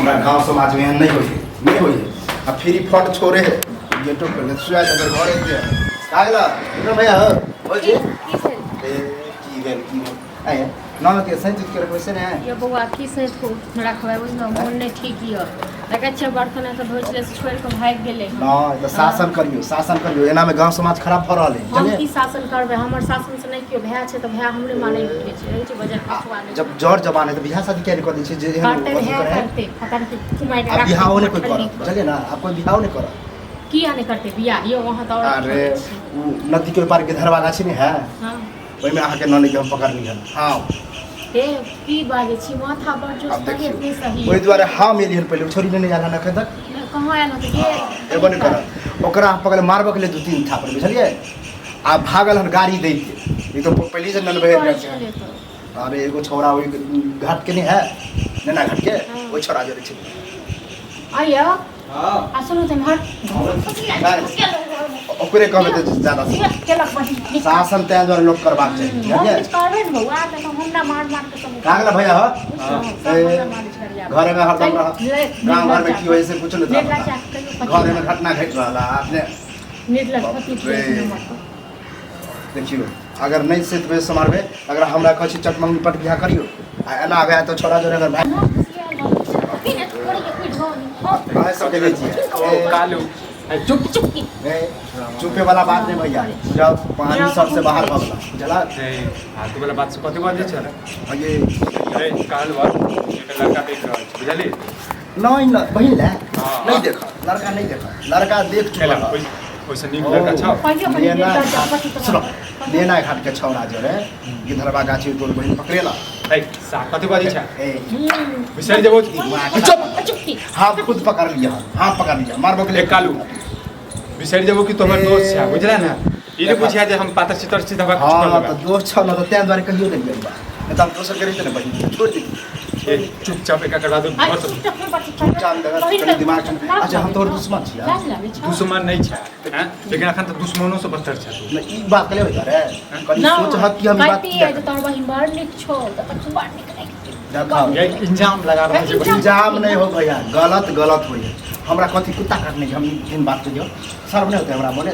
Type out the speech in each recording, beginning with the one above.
हमरा गांव समाज में एहन नहीं होई है, नहीं होई है। आ फ्री फंड छोड़े है गेटो पर सुया अगर घरे के का गेला इधर भैया हो हो जी। की भेल? ए की भेल की भेल आय ननद के सही चीज के रखबै से ने। यो बौआ की से रखबै बुझलहुँ, मोन नहि ठीक यऽ। देखै छियै बर्तन एतऽ धोइ छलै से छोड़ि कऽ भागि गेलै। नहि तऽ शासन करियौ, शासन करियौ, एनामे गांव समाज खराब भऽ रहल है। हम बुझलियै? की शासन करबै? हमर शासन से नहि केओ। भाय छै तऽ भाय हमरे मानै उठै छै, रहै छै बजर पछुआ नहि। जब जर जवान है तऽ बियाह शादी किया नहि कऽ दै छै जे एहन करतै अथी भाय करै है? करतै, पता नहि कुमारि आब राखतै बियाहो नहि कोइ ठल्ली करत पर। बुझलियै ने, आब कोइ बियाहो नहि करत। किया नहि करतै बियाह यौ? अहाँ तऽ औरत अरे करै छी। ओ नदी के ओहि पार गिधरवा गाछी नहि है? हँ। ओहिमे अहाँके ननद के हम पकड़ली हन। हाँ। हे, की बाजै छी? माथा बड़ जोर आब तबियत देखियौ नहि सही। ओहि दुआरे हम एलियै हन, पहिले छोड़ी नहि आयल हन एखन तक। कहाँ आयल हँ तऽ? एबो नहि करत। ओकरा हम पकड़ मारबऽ के लिए दू तीन थापड़ बुझलियै, आ भागल हन गाड़ी दै के। ई तऽ पहिले से ननबे की करै छलै तऽ? अरे एगो छौड़ा ओहि घाट के नहि है, नैना घाट के। हँ। ओहि छौड़ा जरे छै। आइयो। हाँ। आ सुनू तऽ इम्हर। ओकरे कहबै तऽ ज्यादा शासन तैं दुआरे लोक करबाक चाही। हम बुझलियै? किछु करबै ने बौआ तऽ हम ना मार मार के सब कहाँ गेला भैया हो? घरे में हरदम रह, गाँव घर में की होइ से कुछ नहीं पता। घरे में घटना घटि रहल है अपने। बाप रे। देखियौ, अगर नहि से तऽ सम्हारबै, अगर हमरा कहै छी चटमंगनी पट बियाह करियौ आ एना भए तऽ छोड़ा जोड़े अगर भाय अहाँ सब देखै छियै। ओ कालू ए, चुप। ए, चुपे वाला बात नहीं भैया, जब पानी सबसे बाहर भऽ गेला बुझला। ए, फालतू वाला बात से कथी बाजै छै? आ ये। ए कालू बात, एकटा लड़का देख रहल छै बुझली। नहीं न बहिन ले। हाँ। नहीं देखा लड़का, नहीं देखा लड़का, देख खेला चुकल। ओइसे नीक लड़का छौ। नेना घाट, सुनो, नेना घाट के छौड़ा जो रे गिधरवा गाछी तोर बहिन पकड़ेला। ए सा कथी बाजै छै? ए। बिसरि जेबो। चुप, हम खुद पकड़ लिया, हम पकड़ लिया मारबो के ए लिए। कालू, बिसरि जेबो कि तोहर दोस्त छै बुझला ने, ई नहि बुझिया जे हम पातर चितर छी तऽ हाँ तऽ दोस्त छौ ने तऽ तें दुआरे कहियो देलियै बात, नहीं तऽ हम दोसर के रहिते ने बहिन छोड़ि देती। ए चुपचाप एका करवा दो घर से। चुपचाप कनि दिमाग ठंडा। अच्छा, हम तोहर दुश्मन छियै? दुश्मन नहि छै हैं, लेकिन अखन तऽ दुश्मनो से बदतर छै तू। नहि, ई बात कले होइत रे, कनि सोचहक कि हम ई बात किया तोहर बहिन बड़ नीक छौ तऽ तखन बड़ नीक लागि देखब। ये इंजाम लगा रहल छै बहिन। इंजाम नहि हो भैया, गलत गलत होइए। हमरा कथी कुत्ता काटने छै? हम एहन बात कहियो शर्म नहि होतै हमरा बोले?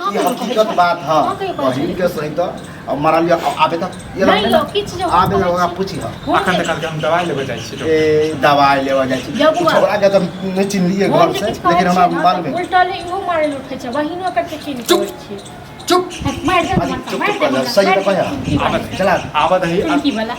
ई हकीकत बात है, बहिन के सही तऽ अब मरल या आबे तक ये नहि यौ, किछु जे हम आबे कहै ओकरा छी। पूछी ह। अखन तऽ कहलकै हम दवाइ लेबे जाइ छी। ए दवाइ लेबऽ जाइ छी। यौ बौआ। छोड़ा के तऽ नहि चिन्हलियै हम घर जे से किछु कहै लेकिन हमरा छियै ने, मालूम तऽ है। उल्टल इहो मारै लए उठै छै, बहिनो करके की चुप। कहै छी। चुप। मारि दे अरे माथा, चुप मारि दे कर जा, माथा, सही मारि तऽ दे कहिया। टुनकी वाला। आबऽ चला। आबऽ दही। टुनकी वाला।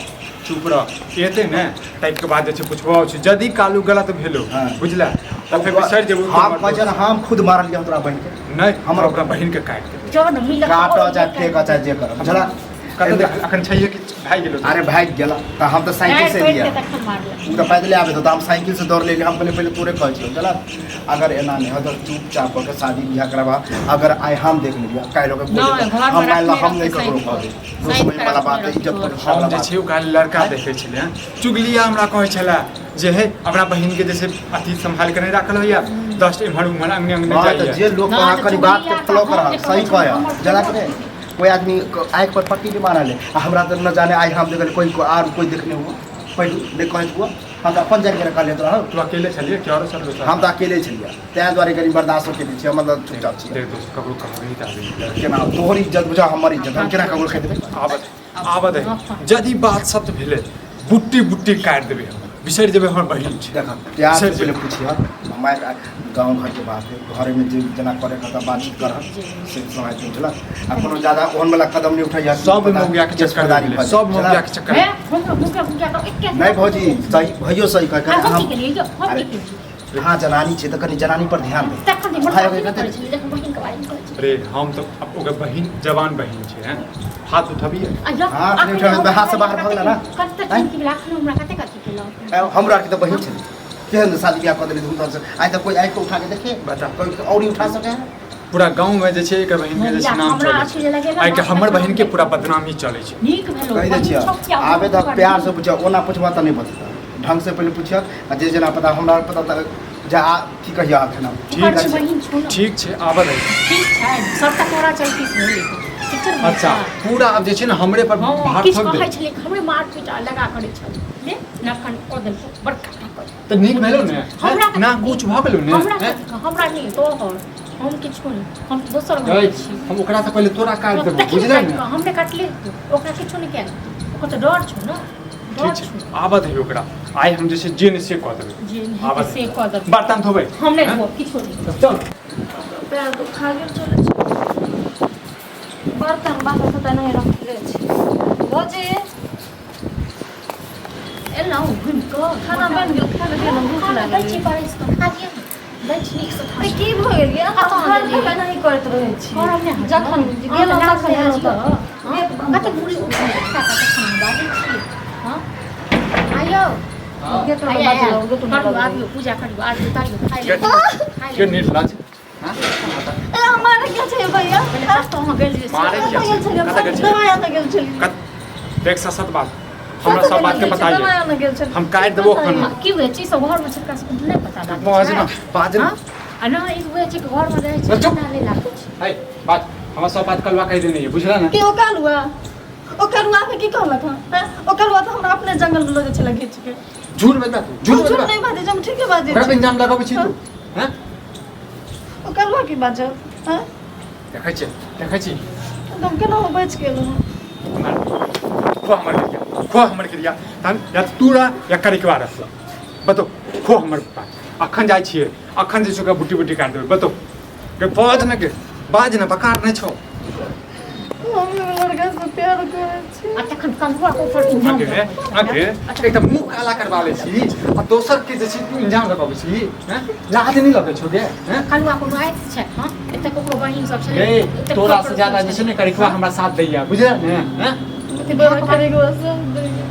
चुप रह, एते ने ताहिके बाद जे छै पुछबो छै, यदि कालू गलत भेलो हाँ। बुझला तऽ फेर बिसरि जेबो। हम कहै छियै ने, हम खुद मारलियै हम तोरा बहिन के। नहि, हमर ओकरा बहिन के काटि देबै। जो ने मिलत। काटऽ चाहे फेकऽ चाहे जे करऽ, बुझला? कतऽ देख अखन छैहे कि भागि गेलो? अरे भागि गेला तऽ हम तऽ साइकिल से एलियै। तखन मारलक। ओ तऽ पैदले आबै तऽ हम साइकिल से दौड़ लेलियै। हम पहिले पहिले तोरे कहै छियौ बुझलक, अगर एना नहि हो तऽ चुपचाप कऽ के शादी बियाह करबा। अगर आइ हम देख लेलियै, काल्हि ओकर कोइ नहि, देतै। घरमे हम मानि लऽ रखने हम नहि रहतै। ककरो साइकिल। कहबै साइकिल दुश्मनी वाला बात रखने इज्जत रहतै। प्रतिष्ठा हम वाला जे बात छै ओ काल्हि लड़का देखै छलै हँ, चुगलिया हमरा कहै छलै जे हे अपना बहिन के जैसे अथी सम्हाल के नहि राखल होइया, दस एम्हर उम्हर अंगने अंगने हाँ तऽ जाइया। जे लोग नहि, अहाँ तऽ कनि बात के चुगलिया फॉलो हम करह जे सही कहै छी, कहऽ हमर जरा कि नहि कोई आदमी आँखि पर पट्टी नहि मारल है आ हमरा तऽ न जाने आइ हम देखल कोई को आर कोई देखने हुआ पहलू नहि कहैत हुआ, हम तऽ अपन जानि के कहले रहौ। तू अकेले छलियै कि औरो सब लोग? हम तऽ अकेले छलियै, ताहि दुआरे कनि बर्दाश्त केने छियै, मतलब चुपचाप छियै। देख दोस्त, ककरो कहबही तऽ आबी। केना तोहर इज्जत बुझा, हमर इज्जत, हम केना ककरो कहि देबै? आबऽ आबऽ दे, यदि बात सत्य भेलै बुट्टी बुट्टी काटि देबै, हम बिसरि जेबै हमर बहिन छै। देख, प्यार से सर जी। पहले पूछिए, हमारे गाँव घर के बात है, घरे में जे जेना करे के बातचीत करह से समय बुझलक, आ कोनो ज्यादा ओहन वाला कदम नहीं उठैया। सब मौगिया के चक्कर में भेलै, सब मौगिया के चक्कर हे में। हमरो मुखिया मुखिया के एके नहीं भौजी, सही भैयो सही कह आ हम की हम केलियै यौ? हम की अरे, केलियै? हाँ जनानी छै तऽ कनि जनानी पर ध्यान दे। तखन हमर भाय, साथी कते- करै छलै जखन बहिन के बारेमे कहै छलै। अरे हम तऽ आब ओकर बहिन जवान बहिन छै हैं, हाथ उठबियै? आ यौ, हाथ नहि अखन उठेबै, हमरा हाथ से बाहर भऽ गेलै ने? कते आँय? चुनकी वाला अखन हमरा कते कथी केलक? हमरा आरके तऽ बहिन छै, केहन शादी बियाह कऽ देली धूमधाम से, आइ तऽ कोइ आँखि के उठा के देखे बता। कोइ और ही उठा सके है? पूरा गाँव में जे छै एकर बहिन के जे छै नाम हमरा चलै अथी छै जे लगेला आइ के ने, हमर बहिन के पूरा बदनामी चलै छै। नीक भेलो। कहि दै बहिन छियै छौ किया? आबे तऽ प्यार से पूछियौ, ओना पूछबह तऽ नहि बततऽ ढंग से, पहिले पूछियौ आ जे जेना पता हमरा पता तऽ जा आ की कहियौ एखन हम। ठीक ओकर छै। बहिन छौ ने। ठीक छै, आबऽ दही। ठीक छै, सबटा तोरा चलती से भेलै, ठीक छै ने? अच्छा, पूरा आब जे छै ने हमरे पर हँ भार किछु थोपि कहै दे। छलै हमरे मारपीट आ लगा करै छल ले नखन कऽ देलको बड़का टा कऽ। तऽ नीक भेलो ने हमरा ना कुछ भऽ गेलो ने हमरा हैं? कथी हमरा नहि तोहर हम किछो नहि हम तऽ दोसर घर गई, छी हम ओकरा से पहिले तोरा काटि देबो देखी बुझले काटि ने कऽ हमरे काटले ओकरा किछो नहि कयल ओकर तऽ डर छौ ने डर ठीक छै छौ आबऽ दही ओकरा आइ हम जे छै जे नहि से कऽ देबै जे नहि आबऽ हेतै से कऽ देबै बर्तन धोबै हम नहि हैं? धोब किछो नहि चल पैर दुखा गेल चलै छै बर्तन बासन सब तऽ नहि रखले छै भौजी एलहुँ घुमि कऽ खाना बनि गेल खा लेलियै ने भूख खाना दै लागल छी परसि कऽ खा लिअ ने दै छी नीकसँ खा तऽ की भऽ गेल यै कतऽ अहाँ गेलियै? घर एनाही करैत रहै छी करब नहि हम। जखन अहाँ गेलहुँ लाज तखन लिहाज एलहुँ तऽ यऽ? हँ? कतेक बुढ़ी उठा कऽ तखन हम बाजै छी हँ आइयौ गेट आइया, बाजलहुँ आइया। गेट करू आबियौ पूजा करियौ आरती उतारियौ खाइ के ले खाइ के ले निर्लज हाँ? ए हमारे क्या छै भैया पहिले कतऽ अहाँ गेल रहियै से मारे कतऽ किया गेल छै? छलियै कतऽ गेल छलियै? दवाइ आनऽ गेल छलियै देख सत बात हमरा सब बात के पता दवाइ ये आनऽ गेल छलियै हम काटि देबो एखन। हँ, की होइ छै सब घरमे छै एकरा सबके नहि पता लागै बाज ना छै बाज ना हँ? आ नहि ई होइ छै कि घरमे रहै छै चुप। पता नहि लागै छै है बाज हमरा सब बात कलवा कहि देने ये बुझला ना के ओ कालुआ ओ करुआ के की कहलक हँ हैं? ओ करुआ तऽ हमरा अपने जंगल मे लऽ जाइ छलै घीच के झूठ बजबा तू झूठ झूठ बजबा नहि बाजै छै हम ठीके बाजै ओकरा पे छी इंजाम लगाबै छी तू हैं ओ करुआ की बाजत हँ देखै छी देखै छी एकदम केना हम बचि गेलहुँ खो हमर क्रिया खो हमर क्रिया तहन या तू रह या करिकवा रह बतो खो हमर बात अखन जाइ छियै अखन जे छै ओकरा बुटी बुटी काटि देबै बतो गे बाज ने गे बाज ने बकार नहि छौ हम लड़का से प्यार करै छी आ तखन कंधुआ के ऊपर इल्जाम आगे आगे एक तऽ मुँह काला करबा लै छी आ दोसर के जे छै तू इंजाम लगाबै छी हैं लाज नहि लगै छौ गे हैं कलुआ कोनो आइत छै हँ एते ककरो बहिन सब छलै गे एते तोरा ककरो से ज्यादा जे छै ने करिकवा हमरा साथ दैया बुझल ने हैं तोरा करेके सब दैया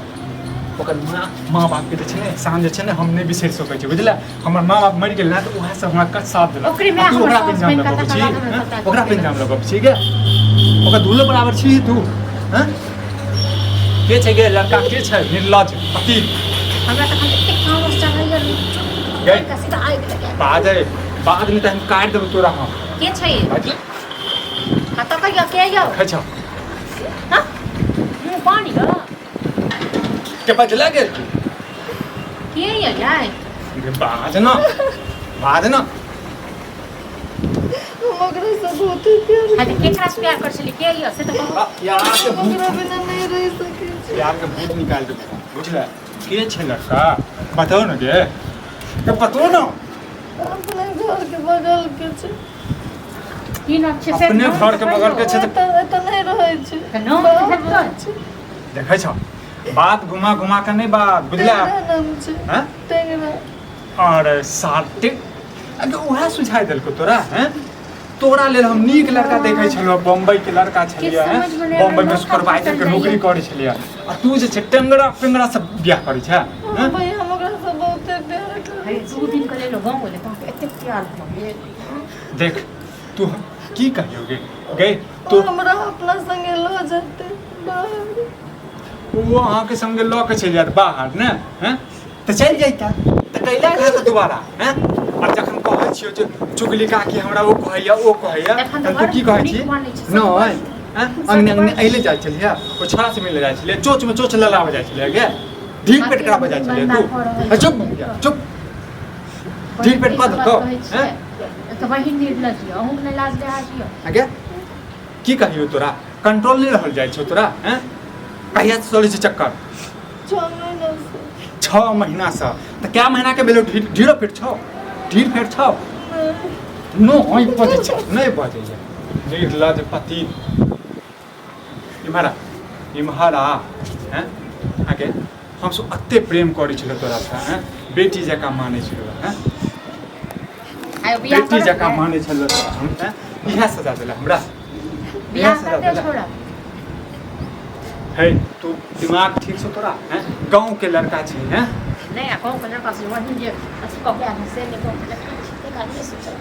ओकर माँ माँ बापके जे छै ने शान जे छै ने हम नहि बिसरि सकै छी बुझले हमर माँ बाप मरि गेल ने तऽ उएह सब हमरा कत साथ देलक ओकरे माय आ तू हमर ओकरा पे साउस इल्जाम बनि कऽ लगबै तकर छी बाद हमरा हँ? सबटा ओकरा पे इल्जाम लगबै छी गे ओकर दूल्हो बराबर छी तू हँ के छै गे लड़का के छै निर्लज पति हमरा तखन एतेक तामस चढ़ैया ने गई। चुप सीधा आगि लगा बाजै बाद में तऽ हम काटि देबै तोरा हम के छै बाजले कतऽ कहियो के यौ खाइ छौ हँ मुँह पानि यौ के बजला गेल तू के यौ यार गे बाज ना बाज ना हम ओकरा से बहुत प्यार हाँ तऽ केकरा से प्यार कर छली के यौ से तऽ कहू प्यार के हम भूत ओकरा बिना नहीं रह सकै छी प्यार के भूत निकाल देबो बुझले के छै लड़का बताओ न गे के बताओ न अपने घर के बगल के छै की नाम छै से अपने नाम घर के तऽ बगल के कहियौ। छै तऽ एतऽ एतऽ नहि रहै छै तऽ नाम तऽ बाहर हेतै। रहै छै देखै छौ बात घुमा घुमा के नहि बात बुझले टेंगरा नाम छै हैं टेंगरा और साटे अगे उएह सुझाइ देलको तोरा हैं तोरा लेल हम नीक लड़का देखै छलहुँ बम्बई के लड़का छलियै हैं समझमे नहि बम्बई में आबै, सुपरवाइजर के माथा नौकरी करै छलियै आ तू जे छै टेंगरा पेंगरा सब बियाह करै छै हैं भैया हम ओकरा से बहुते प्यार करै अरे दू दिन के लेल गाँव गेलै तऽ एतेक प्यार भऽ गेल देख तू की कहियो गे गे ओ तो हमरा अपना संगे लऽ जेतै बाहर ओ अहाँके संगे लऽ के चलि जायत बाहर ने हैं तऽ चलि जैता तऽ कैला रहत दोबारा हैं आ जखन कहै छियौ जे चुगली काकी हमरा ओ कहैया ओ कहैया तखन तऽ तहन तू की बड़ कहै नीक छी मानै छै सब। नहि हैं अंगने अंगने अइले जाइ छलियै ओ छोड़ा से मिले जाइ छलियै चोच में चोच लड़ाबऽ जाइ छलियै गे ढील पेट कराबऽ जाइ छलियै बन्दा भऽ रहल तू ए, चुप चुप ढील पेट कऽ देलकौ हैं तऽ बहिन निर्लज यऽ अहूँके नहि लाज लिहाज यऽ आगे की कहियो तोरा कंट्रोल नहि रहल जाइ छौ तोरा हैं कहिया से चलै छै चक्कर 6 महीना से 6 महीना से तऽ कै महीना के भेलो ढीरो फेट छौ ढीर फेट छौ नो होई बजै छै नहि बजैया निर्लज पति इम्हर आ इम्हर आ हैं आगे हम सब अते प्रेम करै छलौ तोरा से हैं बेटी जकाँ मानै छलौ हैं आयो बियाह बेटी करब जकाँ ने? मानै छलौ तोरा हम हैं इएह सजा देला हमरा इएह बियाह सजा करते देला छोड़ा हे तू दिमाग ठीक छौ तोरा हैं गाँव के लड़का छी हैं नहीं आ गाँव के लड़का से वही जे अथी कऽ के आयल से नहि गाँव के लड़का छै ताहि कारण नहि सोचल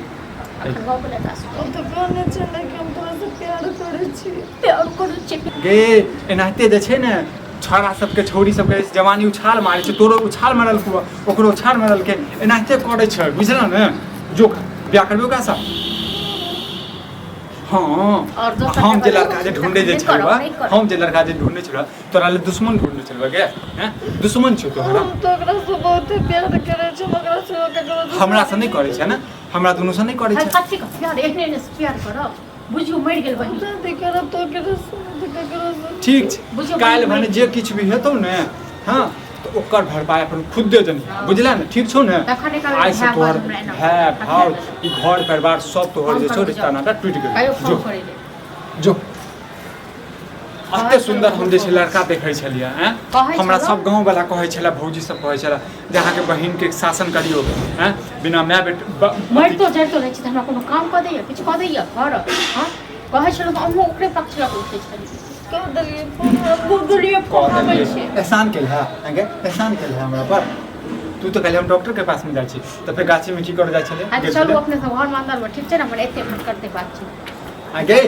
अखन गाँव के लड़का से हम तऽ कहने छलै कि हम तोरा से प्यार करै छी प्यार करू छै गे एनाहिते जे छै ने छौड़ा सबके छौड़ी सबके जवानी उछाल मारै छै तोरो उछाल मारलको ओकरो उछाल मारलकै एनाहिते करै छै बुझल ने जो बियाह करबै ओकरासँ हाँ और दोसर हम जे के लड़का जे ढूंढे जे नहि छलबा करब, नहि करब। हम जे लड़का जे ढूंढे छलबा तोरा ले दुश्मन ढूंढने छलबा गे हैं दुश्मन छौ तोहरा हम तऽ ओकरासँ बहुते प्यार करै छी हम ओकरासँ ककरो दुश्मनी हमरा से नहि करै छै ने हमरा दुनू से नहि करै हर छै कथी के प्यार एहने एहने से प्यार करब बुझियौ मरि गेल बहिन शादी करब तऽ ओकरेसँ नहि तऽ ककरोसँ ठीक छै बुझियौ काल्हि बहिन भने जे किछु भी हेतौ ने हाँ तऽ ओकर भरपाई अपन खुदे जनी बुझला ने ठीक छौ ने तखन एकर आइ से भाय तोहर हमरा एना भाय करत। भाव ई घर परिवार सब तोहर जे फोन छौ करू रिश्ता जाउ। नाता टूटि कहियो गेल फोन जो करै ले जो एते सुन्दर हम जे छै लड़का देखै छलियै आँय कहै हमरा छलहुँ। सब गाँववला कहै छलै भौजी सब कहै छलै जे अहाँके बहिनके शासन करियौ आँय बिना माय बेट मरितो जरितो रहै छी तऽ हमरा कोनो काम कऽ दैया किछु कऽ दैया घर हँ कहै छलहुँ तऽ अहूँ ओकरे पक्ष लऽ कऽ उठै छलियै कह देलियै फोन कऽ देलियै कऽ फोन आबै देलियै छै एहसान केल है अहाँके एहसान केल है हमरा पर तू तऽ कहले हम डॉक्टर के पास में जाइ छी तऽ फेर गाछी में की करे जाइ छलै अच्छा गेल चलू छलै? अपने सब घरमे अन्दरमे ठीक छै ने हमर एते एखन करतै बातचीत आ गे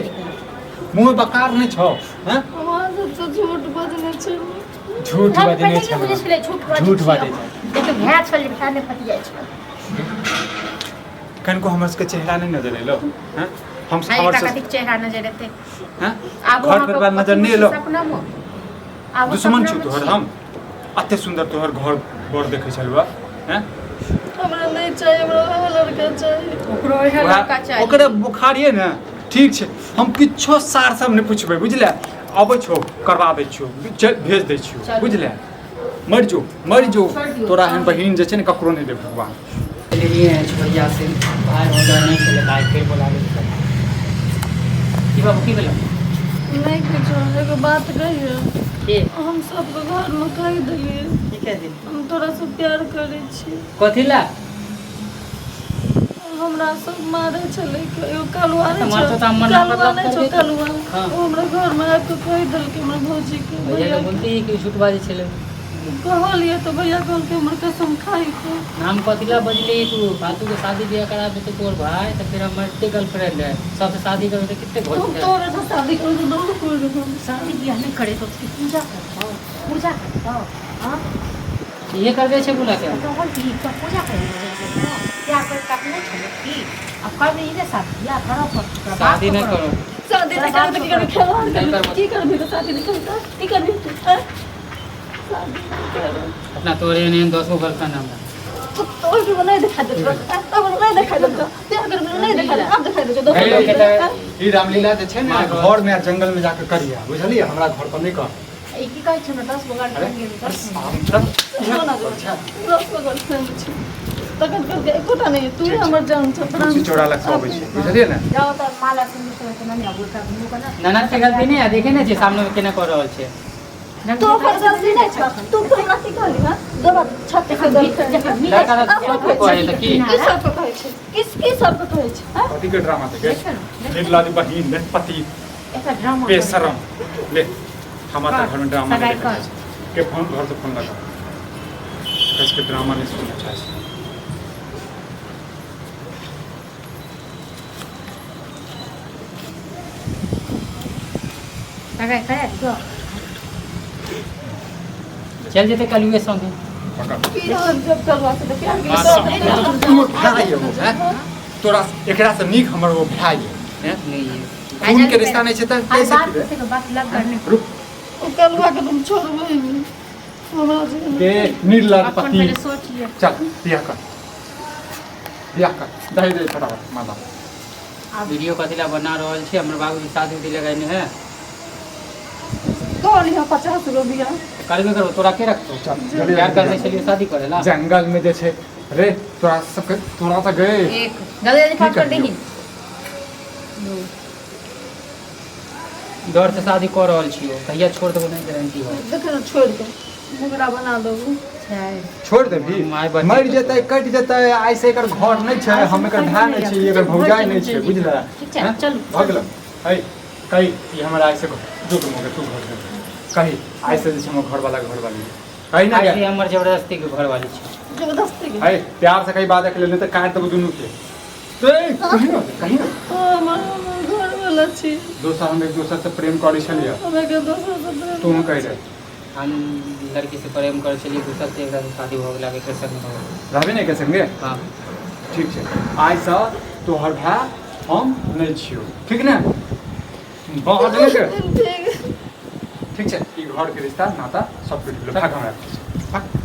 मुँह में बकार नहि छौ हैं अहाँ सब तऽ झूठ बजने छलियै झूठ हम बजने पहिले नहि बुझै छलै छलियै झूठ बाजै झूठ छियै। बाजै छै। देखियौ भाय छल जे भाय नहि फतियाइ छल कनिको हमर सबके चेहरा नहि नजर एलो हैं हम आइ हमर एकरा सब कथीक चेहरा नजर एतै हैं आब घर परिवार नजर नहि एलो सपनामे आब दुश्मन छौ तोहर हम अते सुन्दर तोहर घर बर देखै छलुआ हैं हमरा नहि चाही हमरा वएह लड़का चाही ओकरो ओहे लड़का चाही ओकरे बुखार ये ने ठीक छै हम किछो सार सब नहि पुछबै बुझले अबै छौ करबा दै छियौ चल भेज दै छियौ चलू। बुझले मरि जो मरि जो छोड़ि दियौ। तोरा एहन बहिन जे छै ने ककरो नहि देब भगवान लेलिए हैं छोड़िया से भाई हो नहीं छलै भाई फेर बोला लेलकै की बाबू की भेलौ नहि किछो एगो बात कहियौ की हम सबके घरमे कहि देलियै की कह देली हम तोरासँ प्यार करै छी कथी ला हमरा सब मारै छलै एगो कलुआ नहि तऽ मारतौ छौ तऽ हम मना कलुआ मतलब नहि छौ करबै। कलुआ हाँ। ओ हमरा घरमे आबि कऽ कहि देलकै हमर भौजीके भैया के भैयाके बोलती कि झूठ बाजै छलै कहलियै तऽ भैया कहलकै हमर कसम खाइके नाम कथी ला बजली तू फालतू के शादी बियाह करा देते तोर भाई तऽ फिर हमर एते गर्लफ्रेंड है सबसे शादी करबै तऽ कते हम घोल तोरे से शादी करू तऽ दोसर कोइ रहब शादी बियाह नहि करे तो उसकी पूजा करतौ पूजा करतौ हाँ ये करबे छै बोला के तो हम की तो पूजा करे प्यार कर काट नहीं छलो की अब कर नहीं ने शादी बियाह करो पर शादी नहि करो शादी नहि करबै तऽ की करबै खेलवाड़ नहि करबै करबै। की करबी तऽ शादी नहि करबै तऽ की करबी तू आँय? शादी नहि करबै अपना तोरे एहन एहन 10 गो गर्लफ्रेंड हमरा तो तोर के नहि देखा देतौ आँय? तोर नहि देखा देतौ प्यार करबै नहि देखा देतौ आब देखा देतौ दोसर हे, के आँय? ई रामलीला जे छै ने घर में आ जंगल में जाके करिया बुझलियै हमरा घर पर नहि कर ई की कहै छै हमरा 10 गो अरे गर्लफ्रेंड गेल अरे सामने सोना जो दस गो गर्लफ्रेंड छै तखन कहलकै एकोटा नहि तू हमर जान छौ प्राण तुलसी चौरा लग से अबै छै बुझलियै ने जाओ तऽ माला सिंदूर सब एते नहि आबू का घुमू कना ननद के गलती नहीं है देखे नहीं छै सामने में केना कर रहल छै तू ओकर गलती नहि छौ तू तो हमरा की कहली हँ दोबारा छत से गर्लफ्रेंड जखन मिलै लड़का तऽ सबके कहै तऽ की की सबके कहै छै किस की सबके कहै छै हँ कथी के ड्रामा छै देखियौ ने, निर्लज बहिन ने पति एकटा ड्रामा बेशरम ले हमरा तऽ घरमे ड्रामा नहि सगाइ देखै कर। छै के फोन घरसँ फोन लगा कहै ड्रामा नहि सुनना चाहै छै सगाइ करा दियौ चल जेतै कलुए संगे पकड़ की हम जब करवा से प्यार के तू भाय हो हैं? तोरा एकरा से नीक हमर ओ भाय है हैं? नहीं खून के रिश्ता नहीं छै तऽ आइ कैसे बात की रे? से बात लग करने रुक ओ कलुआ के तुम छोड़बै नहि हमरा जे के निर्लज अपन पति पहिले सोच लिअ चल बियाह कर बियाह कर दही दे फटाफट माला वीडियो कथी ला बना रहल छी हमर बाबूजी शादी उदी लगेने है कहली हम 50 गो बियाह करबे करबो तोरा के रखतो चल जल्दी प्यार करने छलियै शादी करे ला जंगल में जे छै रे तोरा सबके तोरा तऽ गए एक जल्दी जल्दी फास्ट कर करियौ? दही डर से शादी कऽ रहल छियौ कहिया छोड़ देबो नहि गारंटी हो देखे ने छोड़ के मुगरा बना देबू छोड़ देबही माय बच्चे मरि जेतै कटि जेतै आइ से एकर घर नहि छै हम एकर भाय नहि छी एकर भौजाइ नहि छै बुझले ठीक छै, चलू। भऽ गेल है कही ई हमर आइ से जो तुम तू घर जो कही आइ से जे छै हमर घरवाला घरवाली कही ना आइ से गे हमर जबरदस्ती के घरवाली छै जबरदस्ती के है प्यार से कही बात के लेल नहि तऽ काटि देबो दुनू के ए, कही ना कही ना हमर हमर घरवाला छी दोसर हम एक दोसर से प्रेम करै छलियै हमरा के दोसर से प्रेम तू कहि रहे हम लड़की से प्रेम करै छलियै दोसर से एकरा से शादी भऽ गेल आब एकरे संग रहबै रहबे ने एके संगे हाँ ठीक छै आइसँ तोहर भाय हम नहि छियौ, ठीक ने? बाज नहि के। ठीक। ठीक छै, ई घरके रिश्ता नाता सब टूटि गेलो। भाग हमरा, भाग।